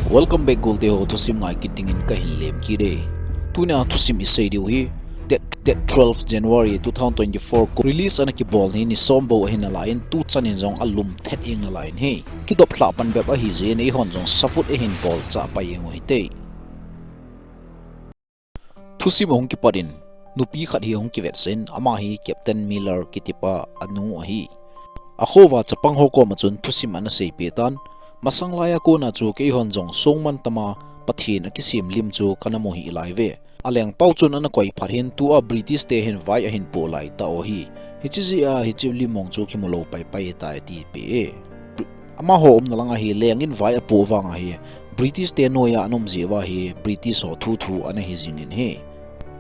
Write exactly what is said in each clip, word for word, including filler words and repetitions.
Welcome back, golte ho. Thusim ngai kit dingin kahin lem kit e. Tunia thusim isei diu hi, date, date twelve January two thousand twenty-four ko release ana kibol hi ni som bou ahi nalai in, tuchan in jong alum thet jeng nalai in ahi. Kidop lhah pan bep ahi jeh in eihon jong safut eihin bolchah pai jeng u hite. Thusim ahung kipat in, nupi khat hi ahung kivetsah in, ama hi Captain Miller kitipa anu ahi. Akho uva chapang ho koma chun thusim ana seipeh tan, masang laiya kona chu keihon jong songman tama Pathen akisem lim chu kana mu hih lai uve. Alengpau chun ana koi phat hin, tua British te hin vai ahin po lai tau ahi. Hiche jeh a hiche lim mong chu kimu lou paipai tai atipeh e. Amaho umna langa hi leng in vai apoh vang ahi, British te noiya ana um jeh uva hi British ho thuthu ana hi jing in ahi.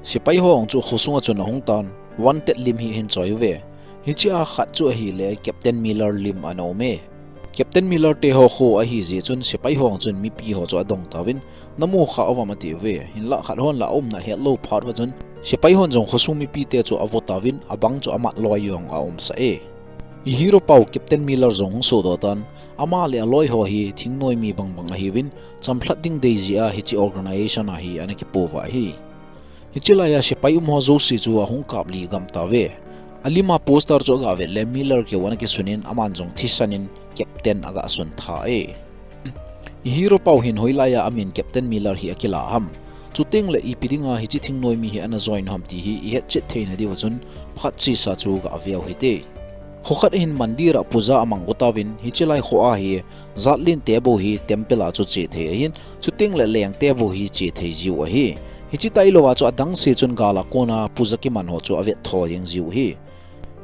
Sepai ho jong chu khosunga chun ahung tan, wanted lim hi ahin choi uve. Hichea khat chu ahile Captain Miller lim ana um e. Captain Miller te ho kho ahi jeh chun sepai ho jong chun mipi ho chu adong tauvin, namu kha uvam ati uve. Hinlah khat hon la aumna ahet lou phat uva chun sepai hon jong khosung mipi te chu avo tauvin, abang chu amat loi jong aumsah e. I hero pau Captain Miller jong hung sohdoh tan, ama le aloi ho hi thingnoi mi bangbang ahiuvin, chamlhat ding dei jeh a hiche organization a hi ana kipo uva ahi. Hiche laiya sepai um ho jouse chu ahung kap ligam tauve. Alima poster chu aga vet le Miller keu ana kisun in, aman jong thisan in Captain aga sun tha e. I hero pau hin hoilaiya amin Captain Miller hi akila ham, chuteng le ipi dinga hiche thingnoi mi hi ana join u ham ti hi ihet chet theina diuva chun phat chesa chu gave u hite. Kho khat ahin mandir a puja amang go tauvin, hiche lai kho a hi jat lente bou hi temple a chu che thei ahin, chuteng le lengte bou hi che thei jiu ahi. Hiche tailou a chu adang se chun gal a kona puja kiman ho chu avet tho jeng jiu ahi.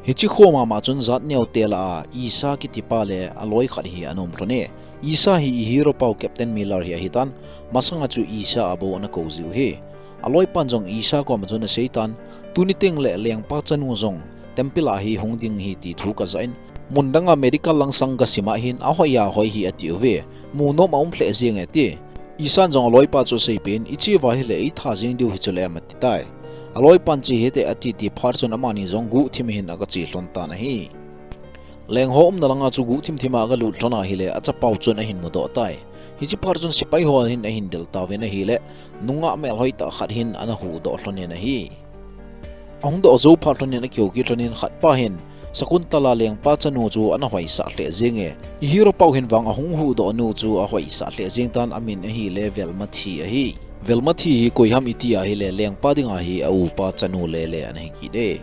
Hiche kho mama chun jat neote lah a Isa kitipa le aloi khat hi ana um lhon e. Isa hi i hero pau Captain Miller hi ahitan, masanga chu Isa abou ana kou jiu ahi. Aloipan jong Isa koma chun asei tan, tuni teng le lengpa chanu jong temple a hi hung ding ahi ti thu kajah in, mun danga medical langsang kasim a hin ahoi ahoi hi ati uve, mu nom aum lheh jeng e ati. Isan jong aloipa chu aseipeh in, iche uva hile eitha jeng diu hi chule em ati tai. Aloipan che hite ati ti phat chun amani jong guhthim a hin aga che lhon tan ahi. Leng ho umna langa chu guhthim thim a aga lut lhon ahile achapau chun ahin mudoh tai. Hiche phat chun sepai ho hin ahin del tauvin ahile, nungah melhoi tah khat hin ana huhdoh lhon in ahi. Ahung doh jou phat lhon in akihou kit lhon in khatpa hin Sakuntala lengpa chanu chu ana hoisah lheh jeng e. I hero pau hin vang ahung huhdoh nu chu ahoisah lheh jeng tan, amin ahile Velmathi ahi. Velmathi hi koi ham iti ahile lengpa dinga hi aupa chanu lele ana hi kit e.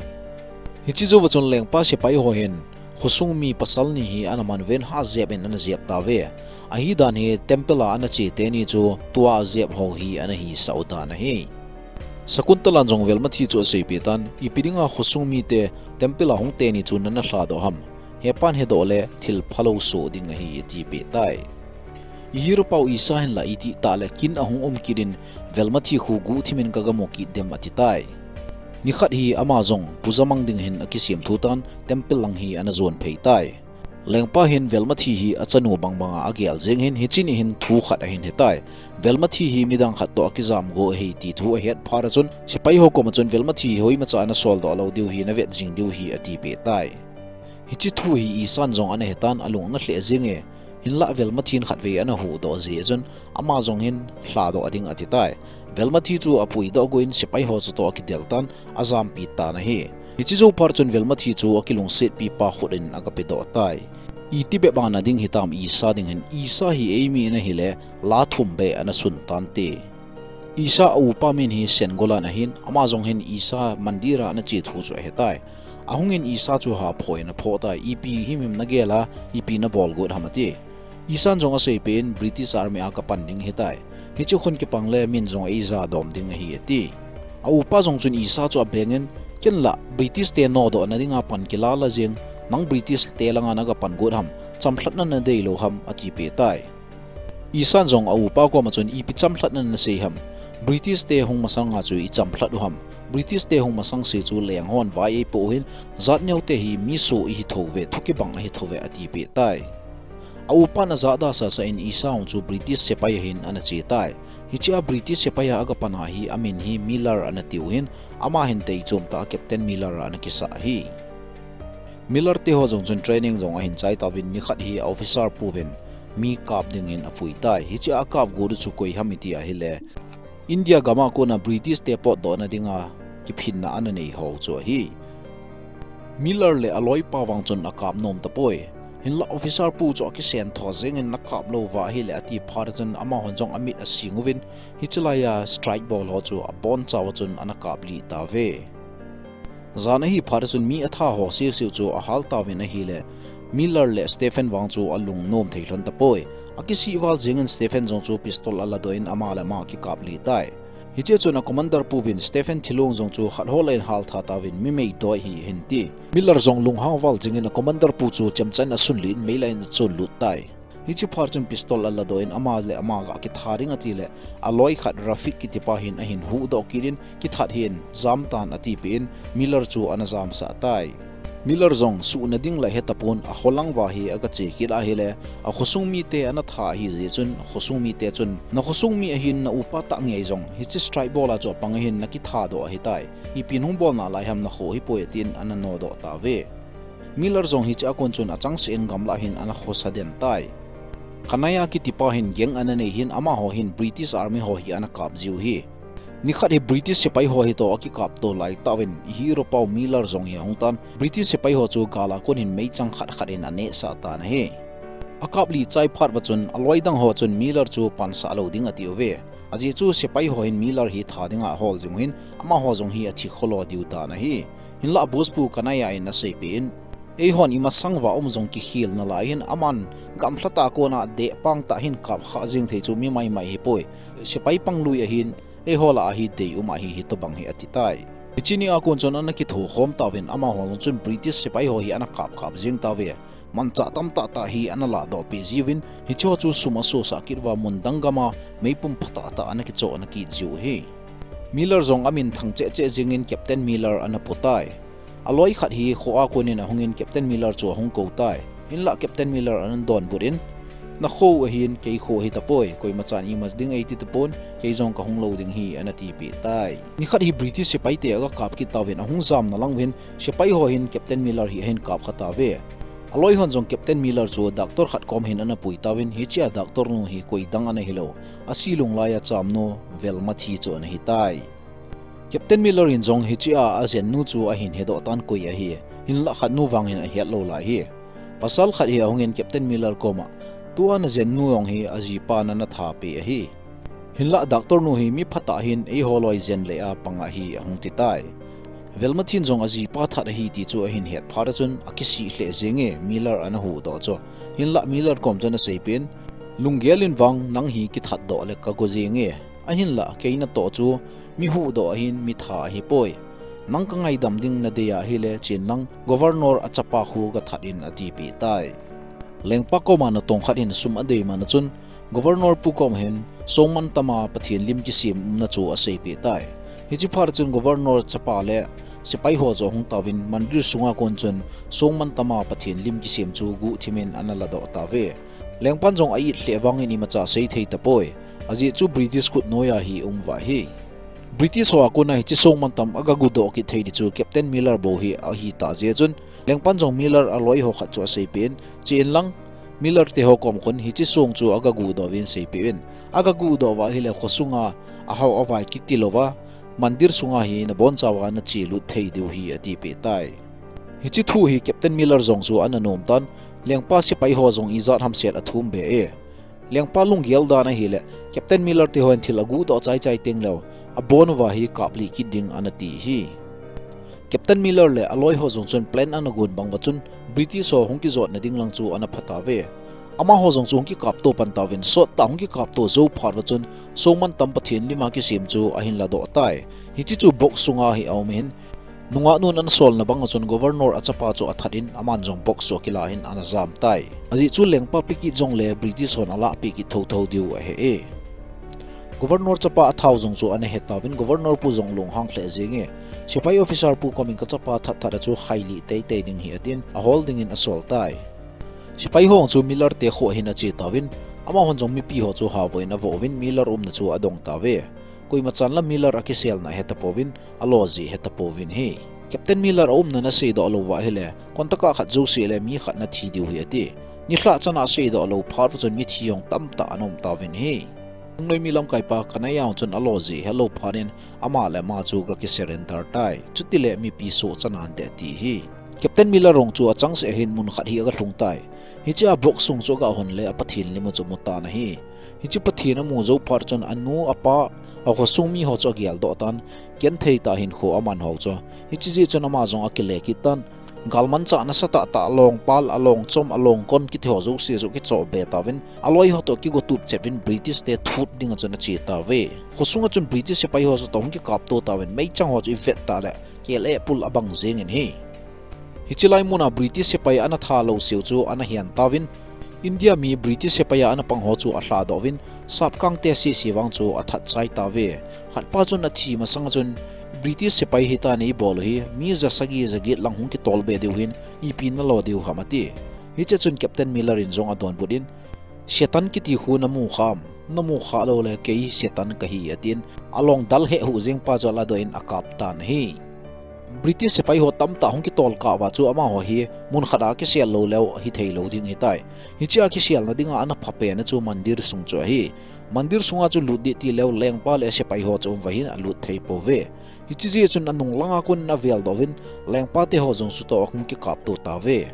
Hiche jouva chun lengpa sepai ho hin khosung mi pasal ni hi ana man uvin hat jep in ana jep tauve. Ahidan hi temple a ana che teni chu tua ajep ho hi ana hisah u dan ahi. Sakuntalan jong Velmathi chu aseipeh tan, ipi dinga khosung mite temple a hung teni chu nana lhadoh ham, hepan hedoh le thil phalou soh ding ahi atipeh tai. I hero pau Isa hin la itih tah le kin ahung um kit in Velmathi khu guhthim in kaga mu kit dem ati tai. Nikhat hi ama jong puja mang ding hin akisem thu tan temple lang hi ana jon phei tai. Lengpa hin Velmathi hi achanu bangbanga agel jeng hin hiche ni hin thu khat ahin he tai. Velmathi hi midang khat toh akijam go ahi ti thu ahet phat a chun sepai ho koma chun Velmathi hi hoimacha ana soldoh lou diu hi navet jing diu hi atipeh tai. Hiche thu hi Isan jong ana hetan alung ana lheh jeng e. Hinlah Velmathin khatvei ana huhdoh jeh a chun ama jong hin lhadoh ding ati tai. Velmathi chu apuidoh go in sepai ho chutoh akidel tan ajampi tan ahi. Hiche jou phat chun Velmathi chu akilungsetpi pa khut in aga pedoh tai. Iti bep a na ding hitam Isa ding hin, Isa hi eimi in ahile la thum beh ana sun tante. Isa aupa min hi Sengolan ahin, ama jong hin Isa mandir a ana che thu chu ahetai. Ahung in Isa chu haphoh in aphoh tai, ipi himhim nagel a, ipi nabol got ham ati. Isan jong aseipeh in British Army a kapan ding ahitai. Hiche khun kipang le min jong eija dom ding ahi ati. Aupa jong chun Isa chu abeng in, ken la British te nodoh na dinga pan kila la jeng, nang British te langa naga pan got ham, chamlhatna nadeilou ham atipeh tai. Isan jong aupa koma chun ipi chamlhatna nasei ham, British te hung masanga chu ichamlhat u ham, British te hung masang se chu leng hon vai eipoh u hin, jat neote hi mi soh ihi thou ve, thu kibang ahi thou ve atipeh tai. Aupan ajahda sasa in Isa hung chu British sepai ahin ana che tai. Hichea British sepai a aga pan a hi amin hi Miller ana tiu hin, ama hin teichom tah a Captain Miller ana kisah ahi. Miller te ho jong chun training jong ahin chai tauvin nikhat hi officer pu vin mi kap dingin apui tai. Hichea akap got u chu koi ham iti ahile, India gam a kona British te potdohna dinga kiphinna ana nei ho chu ahi. Miller le aloipa vang chun akap nom tapoi. Hinla officer pu chu akisen tho jengin, nakap lou va ahile ati phat chun amahon jong amit asing uvin, hiche laiya strike bol ho chu abonchauva chun ana kaplih tauve. Jan ahi phat chun mi atha ho seuh seuh chu ahal tauvin ahile, Miller le Stephen vang chu alung nom thei lhon tapoi. Akisih val jengin Stephen jong chu pistol aladoh in ama le ama akikaplih tai. Hiche chun a commander puvin Stephen thilong jong chu khat ho lah in hal tha tauvin, mi meidoi ahi ahin ti. Miller jong lunghang val jengin a commander pu chu chemcha in asunlih in mei lah in achon lut tai. Hiche phat chun pistol aladoh in ama le ama ga kitha ding ati le, aloi khat Rafik kitipa hin ahin huhdoh kit in, kithat hih in, jam tan atipeh in, Miller chu ana jamsah tai. Miller jong suhna ding lah hetapon, akholang va hi aga che kit ahile, akhosung mite ana tha ahi jeh chun, akhosung mite chun, nakhosung mi ahin, na upa tah ngei jong hiche strike bol a chu apang ahin, nakithadoh ahitai. Ipi nahung bol nalai ham, nakho hipoi atin ana nodoh tauve. Miller jong hichea kon chun achangseh in gamlah hin ana khosa den tai. Kanaya kitipa hin gang ana nei hin, amaho hin British Army ho hi ana kap jiu hi. Nikhat hi British sepai ho hitoh akikapto lai tauvin, i hero pau Miller jong hi ahung tan, British sepai ho chu gal a kon hin meichang khat khat in anehsah tan ahi. Akaplih chai phat uva chun aloi dang ho chun Miller chu pansah lou ding atiuve. Ajeh chu sepai ho hin Miller hi tha dinga ahol jing u hin, amaho jong hi athi kholo diu tan ahi. Hinlah boss pu Kanaya in aseipeh in, eihon imasang uva um jong kikhel nalai hin, aman gamlhat a kona dehpang tah hin kapkha jeng thei chu mi maimai hipoi. Sepai panglui ahin, eiho lah a hi deium ahi, hitobang hi ati tai. Hiche nia kon chun ana kithokhom tauvin, amaho jong chun British sepai ho hi ana kapkap jeng tauve. Manchah tamtah tah hi ana lahdoh peh jiuvin, hicheho chu sum asosah kit uva, mun dang gam a meipum phatah tah ana kichohna kit jiu ahi. Miller jong aminthang cheh cheh jengin Captain Miller ana pu tai. Aloi khat hi kho a konin ahungin Captain Miller chu ahung kou tai. Hinlah Captain Miller ana donbut in, nakho u ahin, kei kho hitapoi, koimachan ima ding eiti tapon, kei jong kahung lou ding hi, ana tipeh tai. Nikhat hi British sepaite aga kap kit tauvin, ahung jamna lang uvin, sepai ho hin Captain Miller hi ahin kapkha tauve. Aloi hon jong Captain Miller chu doctor khat kom hin ana pui tauvin, hichea doctor nu hi koidang ana hilou, Asi Lunglai a chamnu Velmathi chu ana hitai. Captain Miller in jong hichea ajennu chu ahin hedoh tan koi ahi, hinlah khatnu vangin ahet lou lai hi. Pasal khat hi ahungin Captain Miller koma, tua najennu jong hi ajipan ana thapeh ahi. Hinlah doctor nu hi mi phatah hin eiho loi jen leh a pang ahi, ahung ti tai. Velmathin jong ajipa that ahi ti chu ahin het phat a chun akisih lheh jenge, Miller ana huhdoh chu. Hinlah Miller kom chun aseipeh in, lunggel in vang nang hi kithatdoh le kago jenge. Ahinlah kei natoh chu mi huhdoh ahin, mi tha ahipoi. Nang kangaidam ding nadei ahile chen lang, Governor achapa khu gathat in, atipeh tai. Lengpa koma natong khat hin sum adei man a chun, Governor pu kom hin Songmantam a Pathen lim kisem umna chu aseipeh tai. Hiche phat a chun Governor chapa le sepai ho chu ahung tauvin, mandir sunga kon chun Songmantam a Pathen lim kisem chu guhthim in ana ladoh tauve. Lengpan jong a-it lheh vangin imacha sei thei tapoi. Ajeh chu British khut noiya hi um uva ahi. British ho a kona hiche Songmantam aga guhdoh kit thei ding chu Captain Miller bou hi ahitah jeh chun, lengpan jong Miller aloi ho khat chu aseipeh in, chen lang, Miller te ho kom khun hiche song chu aga guhdoh uvin seipeh uvin. Aga guhdoh uva ahile khosunga ahao avai kiti louva, mandir sunga hi nabonchauva nache lut thei diu ahi, atipeh tai. Hiche thu hi Captain Miller jong chu ana nom tan, lengpa sepai ho jong ijat ham set athum be e. Lengpa lunggel dan ahile, Captain Miller te hon thil aguhdoh chai chai tengleu, abon uva hi kaplih kit ding ana ti ahi. Captain Miller le aloi ho jong chun plan ana gon bang uva chun, British ho hung kijotna ding lang chu ana pha tauve. Amaho jong chu hung kikapto pan tauvin, sottah hung kikapto jou phat uva chun, Songmantam Pathen lim a kisem chu ahin ladoh tai. Hiche chu box sunga hi aum in, nungah nun ana solna bang a chun Governor achapa chu athat in, aman jong box chu akilah in ana jam tai. Ajeh chu lengpa pikit jongle British hon alahpeh kit thotho diu ahi e. Governor chapa athau jong chu ana he tauvin, Governor pu jong lunghang lheh jenge. Sepai officer pu komin kachapa that that a chu khailih teitei ding ahi atin, ahol dingin asol tai. Sepai ho chu Miller te kho hin ache tauvin, amahon jong mipi ho chu havoh in avoh uvin Miller umna chu adong tauve. Koimachan la Miller akiselna hetapouvin, alo jeh hetapouvin ahi. Captain Miller aumna naseidoh lou uva ahile, kontaka khat jouse le mi khat nathi diu ahi ati. Nilhah chana aseidoh lou phat uva chun mithi jong tamtah ana um tauvin ahi. Ningnoi mi lamkaipa Kanhaiya chun alo jeh helou phat in ama le ama chu aga kisurrender tai. Chutile mipi soh chana inte ati ahi. Captain Miller jong chu achangseh hin mun khat hi aga lhung tai. Hichea box sung chu aga hon le a Pathen lim chu amu tan ahi. Hiche Pathen amu jou phat chun anu, apa, akhosung mi ho chu ageldoh tan, genthei tah hinkho aman hou chu. Hiche jeh chun ama jong akile kit tan. Galmanchah nasatah tah, alongpal, alongchom, alongkon kiti ho jouse chu akichoh be tauvin, aloi ho toh kigo tup chet uvin British te thut dinga chun ache tauve. Khosunga chun British sepai ho chu toh hung kikapto tauvin, meichang ho chu ivet tah le, kel eh pul abang jengin ahi. Hiche lai muna British sepai ana tha lou seu chu ana hian tauvin, India mi British sepai a ana pang ho chu alhadoh uvin, sapkang te sese vang chu athat chai tauve. Khatpa chun athi masanga chun, British sepai hita neibol u hi, mi jasagi jaget lang hung kitol be diu hin, ipi nalo diu ham ati. Hichea chun Captain Miller in jong adonbut in, Satan kiti khu namu kham, namu kha lou le kei Satan kahi atin, along dal heh hu jeng pa chu aladoh in akap tan ahi. British sepai ho tamtah hung kitol kah uva chu amaho hi mun khat a kisel lou leu hithei lou ding ahitai. Hichea kiselna dinga ana phapen a chu mandir sung chu ahi. Mandir sunga chu lut ding tileu lengpa le sepai ho chu um uva hin alut thei pouve. Hiche jeh chun anung langa kon in aveldoh uvin, lengpa te ho jong chu toh ahung kikapto tauve.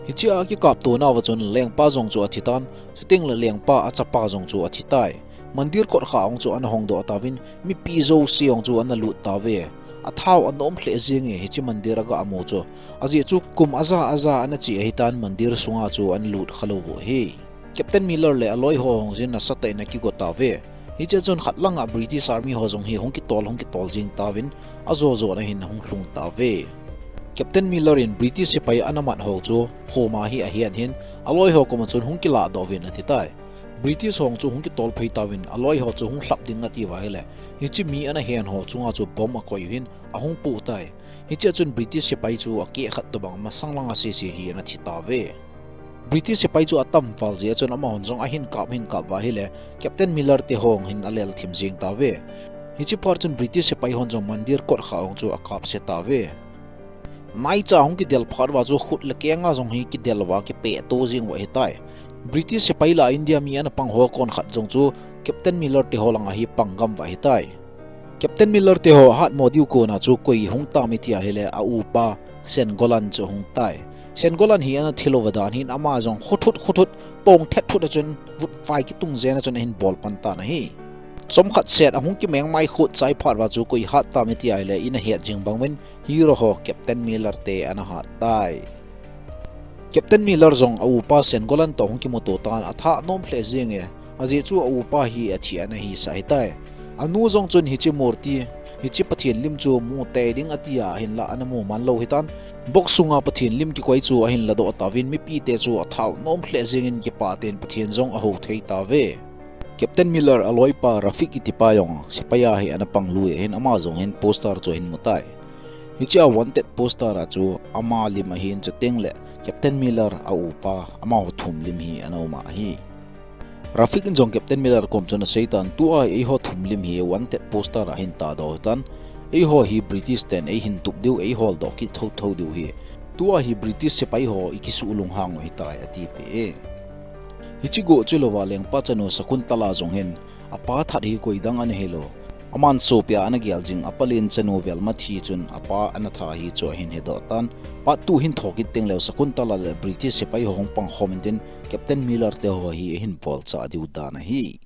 Hichea akikapto nauva chun lengpa jong chu athi tan, chuteng le lengpa achapa jong chu athi tai. Mandir kot kha jong chu ana hongdoh tauvin, mipi jouse jong chu ana lut tauve. Athau anom lheh jenge hiche mandir aga mu chu. Ajeh chu kum aja aja ana che ahitan mandir sunga chu ana lut kha lou u ahi. Captain Miller le aloi ho jong chu nasatah in akigo tauve. Hichea chun khat langa British Army ho jong hi hung kitol, hung kitol jeng tauvin, ajo jona hin ahung lhung tauve. Captain Miller in British sepai ana mat ho chu, khoma hi ahian hin, aloi ho koma chun hung kiladoh uvin ati tai. British ho chu hung kitol phei tauvin, aloi ho chu hung lhap ding ati uva ahile, hiche mi ana hen ho chunga chu bomb akoi u hin, ahung poh tai. Hichea chun British sepai chu akeh khat tobang masang langa sese hi ana thi tauve. British sepai chu atam val jeh a chun amahon jong ahin kap hin kap uva ahile, Captain Miller te ho hin alel thim jeng tauve. Hiche phat chun British sepai hon jong mandir kot kha jong chu akap se tauve. Naicha hung kidel phat uva chu khut le kenga jong hi kidel uva kipehto jeng uva ahitai. British sepai lah a India mi ana pang ho kon khat jong chu Captain Miller te ho langa hi pang gam uva ahitai. Captain Miller te ho ahatmo diu kona chu koi hung tam iti ahile a upa Sen Golan chu ahung tai. Sen Golan hi ana thi louva dan hin ama jong khuthut khuthut pong thet thut a chun vut vai kitung jeng a chun ahin bol pan tan ahi. Chomkhat set ahung kimeng mai khut chai phat uva chu koi hat tam iti ahile in ahet jing bang uvin hero ho Captain Miller te ana hat tai. Captain Miller jong a upa Sen Golan toh hung kimuto tan atha anom lheh jenge, ajeh chu a upa hi athi ana hisah ahitai. Anu jong chun hiche murti, hiche Pathen lim chu mu tei ding ati a ahinlah ana mu man lou ahitan. Box sunga Pathen lim kikoi chu ahin ladoh tauvin mipi te chu athau nom lheh jengin kipah ten Pathen jong aho thei tauve. Captain Miller aloipa Rafik kitipa jong sepai a hi ana pang lui ahin ama jong hin poster chu ahin mu tai. Hichea wanted poster a chu ama lim ahin chuteng le Captain Miller a upa amaho thum lim hi ana um ahi. Rafik in jong Captain Miller kom chun asei tan tua eiho thum lim hi wanted poster a hin tahdoh tan eiho hi British ten eihin tup diu eiholdoh kit thotho diu hi tua hi British sepai ho ikisuh lunghang u ahitai atipeh e. Hiche goh chu louva lengpa chanu Sakuntala jong hin apa that hi koi dang ana hilou. Aman sopi a ana gel jing apa len chanu Velmathi chun apa ana tha hi chu ahin hedoh tan. Part two hin thokit teng leu Sakuntala le British sepai ho hung pang khom intin Captain Miller te ho hi ahin bolchah diu dan ahi.